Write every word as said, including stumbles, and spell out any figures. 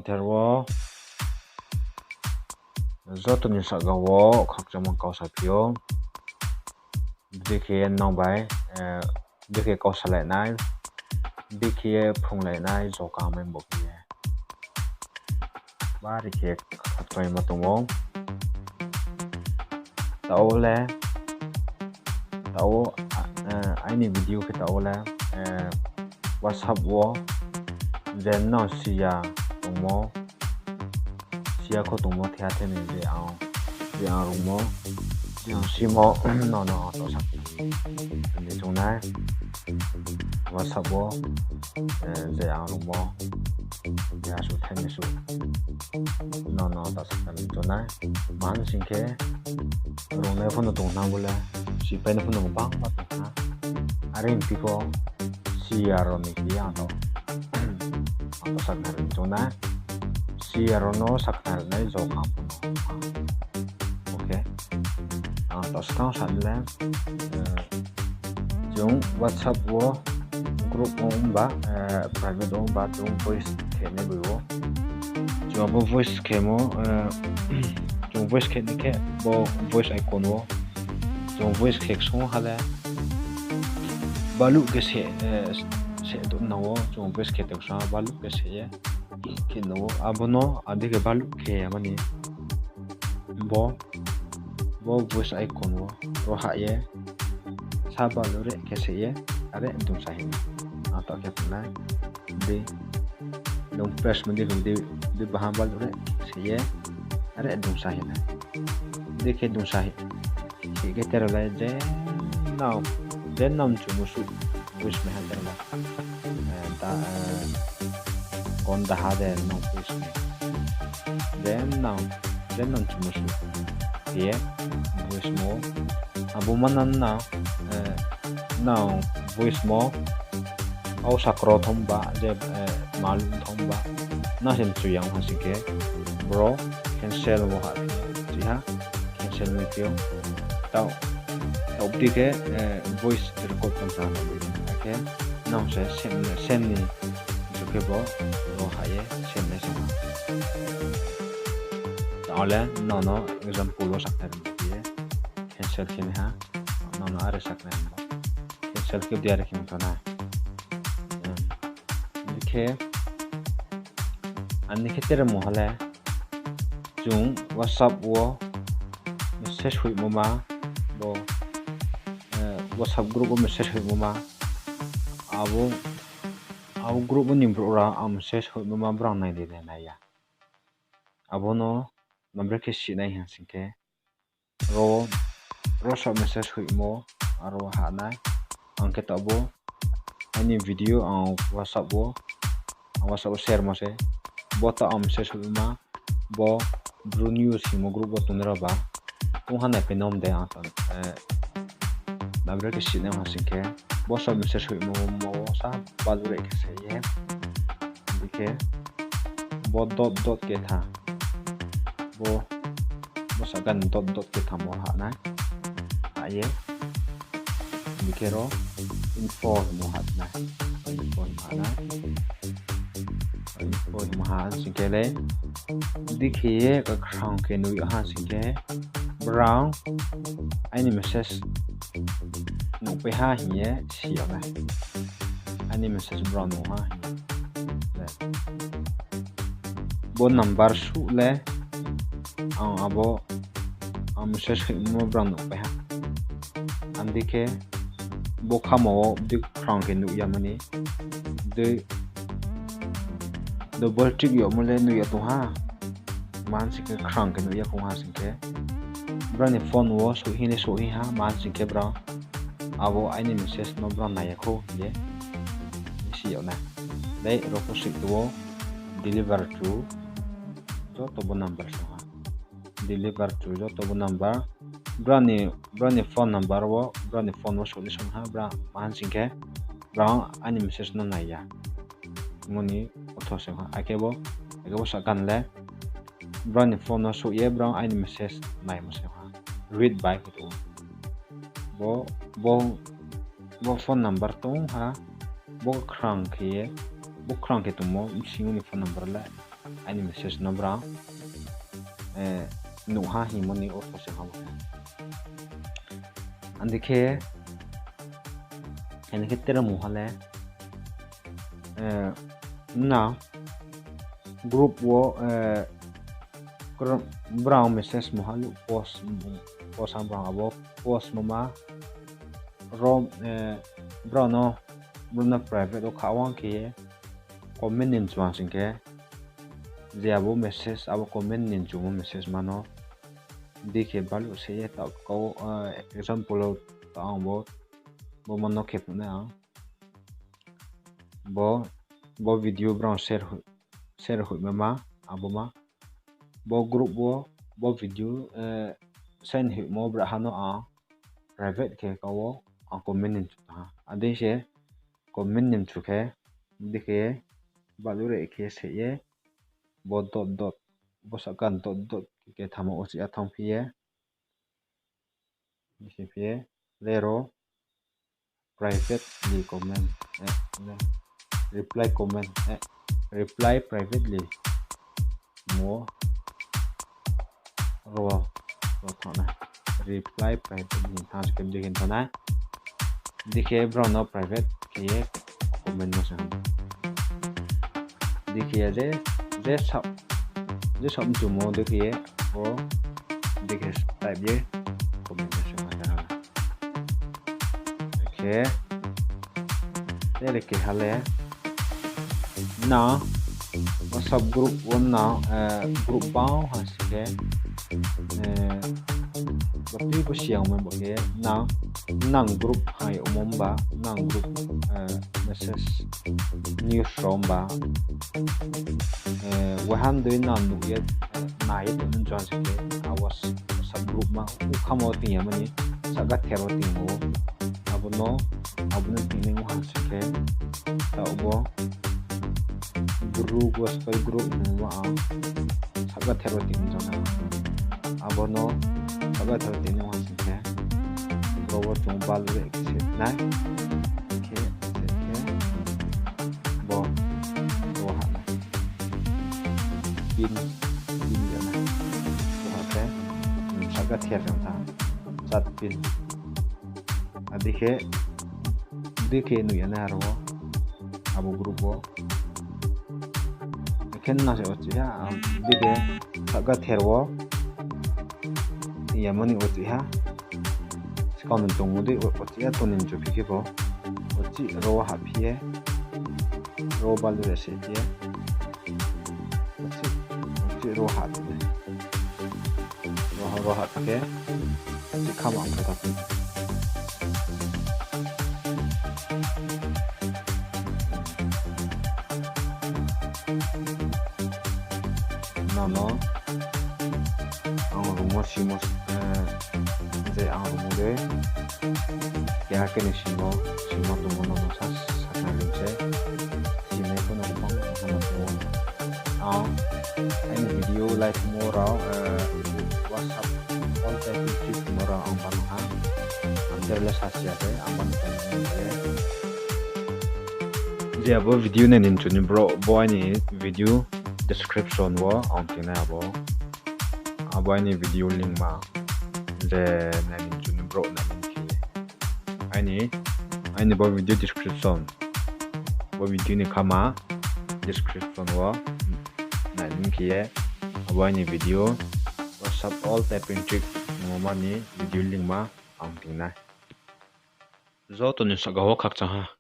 Ther wo joto ni sahka wo khakchangmo kau saphi ou. Bdei khe nang bai, bdei khe kau salai nai, bdei khe phrunglai nai, jo kaham mai bo khe ye. Bari khe khakchangmo tong ou. Taoh le, taoh wo, aini video khe taoh wo le, WhatsApp wo je nang siya tongmo, siya kho tongmo, thaiha thainoi je ang, je ang rungmo, je ang simo, nono ang taoh sa ni choung nai. WhatsApp wo je ang rungmo, je asuh thainoi suh, nono taoh sa ni choung nai. Maha sing khe, rungnai pho no tong na bo le, sipai no pho no bangma tong na. Are ong phi pho, siya rao ni khe ang taoh, ang taoh sa ni choung nai. Siya rao no sakhnari nai jo kaham pho no. Okay. Ang taoh skang sa ni le, chung WhatsApp wo group ong ba, private ong ba, chung voice khe nai boi ou. Chung abo voice khemo, chung voice khe ni khe bo voice icon wo chung voice khe ksung ha le baluh khe se, se tong nang ou, chung voice khe tong sa baluh khe se ye khe nang ou. Abo no adi khe baluh khe ya mani bo, bo voice icon wo ro hah ye sa baluh re khe se ye, are dungsa hing nai. Ang taoh khe phnai, di, nung press mo di, di, di baha baluh re se ye, are dungsa hing nai. Di khe dungsa hing, hing khe tero le je nang, je nang chumo suh voice mai ha tero le. Da, gonda ha de nang voice mai. Je nang, je nang chumo suh ye voice mo. Abo ma nang na, nang voice mo. Au sakro thom ba, je, malu thom ba. Na se mchu yang ha sing khe, bro, cancel wo ha, chi ha, cancel mai phi ou. Taoh, taoh bdi khe, voice record tong sa na bdi. Akhe, nang se send, send ni, mchu khe bo, ro ha ye, send nai se ha. Taoh le, nono example wo saknai ri ye, cancel khe nai ha, nono are saknai ri. Cancel khe bdi are khe mtho nai. Khe, ani khe tere mo ha le, chung WhatsApp wo message hoihmo ma, bo, WhatsApp group wo message hoihmo ma, abo, abo group wo ni brouh rao ang message hoihmo ma brang nai de nai ya. Abo no, ma bre khe si nai ha sing khe, ro, ro sa message hoihmo, aro ha nai. Ang khe taoh bo, aini video ang WhatsApp wo, ang WhatsApp wo share mo se. Bo taoh ang message hoihmo ma, bo Bru News hingmo group wo tongnai rao ba. Ong ha nai phi nom de ang taoh, ma bre khe si nai ha sing khe, bo sa message hoihmo ma wo sa baluh re khe se ye. Di khe, bo dot dot khe tha. Bo, bo sahka ni dot dot khe tha mo ha nai. Ha ye. Di khe ro info hingmo ha nai. Info hingmo ha nai. Info hingmo ha sing khe le. Di khe ye kakhrang khe nuh yag ha sing khe, brang aini message nuhpai ha hing ye si yag nai. Aini message brang nuh ha hing ye. Bo number suh le ang abo, ang message hoihmo brang nuhpai ha. Andi khe bo khamo wo bdi khrang khe nuh ya mani. Bdi double tick yagmo le nuh ya tong ha. Maha sing khe khrang khe nuh ya khong ha sing khe, brang ni phone wo souhhing le souhhing ha, maha sing khe brang abo aini message no brang nai ya khou hing ye si yag nai. Dei ro pho sih tong ou, deliver to joto bo number song ha. Deliver to joto bo number. Brang ni, brang ni phone number wo, brang ni phone wo souh ni song ha, brang maha sing khe, brang aini message no nai ya. Mo ni otho se ha. Akhe bo, akhe bo sahka ni le, brang ni phone no souh ye, brang aini message naimo se ha. Read by khe tong ou. Bo, bo, bo phone number tong ha, bo khrang khe ye, bo khrang khe tongmo, bsing ni phone number le. aini message no brao, eh, nuh ha hingmo ni ortho se ha bo khe. Adi khe, adi khe tera mungha le, eh, na group wo, eh, kr-, brao message mungha lu post, post ha brao abo post moma ro, eh, brao no, brao no private wo kha wang khe ye comment ni mchu ha sing khe, je abo message, abo comment ni mchumo message ma no, di khe baluh se ye taoh kau, eh, example wo taoh ang bo, bo ma no khe phuh nai ang. Bo, bo video brao share hoih, share hoihma ma, abo ma. Bo group wo, bo video, eh, send hoihmo bra ha no ang private khe kau wo ang comment ni mchu ha. Adei se comment ni mchu khe, di khe baluh re khe se ye, bo dot dot, bo sahka dot dot khe thamo wo se ya thanngphi ye, di khe phi ye, le ro privately comment, eh, reply comment, eh, reply privately mo ro, ro thanng nai. Reply privately thanng se khe di khe thanng nai. Di khe brao no private khe ye comment no se ha. Di khe ye je, je sa-, je sahka mchumo di khe ye, o, di khe type ye comment no se ha. Khe, tele keha le, na, WhatsApp group wo na, eh, group bang ha sing khe, eh, bo tui bo siang mai bo khe, na, nang group hai omo ba, nang group, eh, message, news rao ba, eh, waham dei na nuh ye, eh, nai ye tong jang se khe, a WhatsApp group ma, ukhamo ting ya mani, sahka ther wo ting ou. Abo no, abo no ting nai ha sing khe, taoh bo, Bru Gospel group hingmo ang, sahka ther wo ting jang nai. Abo no, sahka ther wo ting nai ha sing khe, bro wo chung baluh re khe se nai, khe se khe, bo, bo ha nai. Pin, pin ya nai. Bo ha khe, sahka ther jang tha, chat pin. Adi khe, di khe nuh ya nai aro wo, abo group wo. Khe na se ochih ha, di khe sahka ther wo, ya mani ochih ha. Skang ni tongmo dei ochih ha, toni mchu phi khe bo. Ochih ro wo hahphi ye, ro baluh re se phi ye. Ochih, ochih ro hahphi ye. Ro, ro hahphi khe, ochih khama ang khe ta phi. Nono ang rumo simo, eh, je ang rumo de, keha khe ni simo, simo tongmo nono sa, sakhnari se, sinai pho no bang, bang tongmo. Ang, aini video like mo rao, eh, WhatsApp all typing trick mo rao ang bano ha. Ang jero le sasi ya khe, ang bano ha. Je abo video nai ni mchu ni brouh, bo aini video description wo ang tingnai abo. Abo aini video link ma. Je nai ni mchu ni brouh nai ni khe. Aini, aini bo video description. Bo video ni khama description wo nai ni khe ye. Abo aini video WhatsApp all typing trick nungmo ma ni video link ma ang tingnai. Joto ni sahka wo khakchang ha.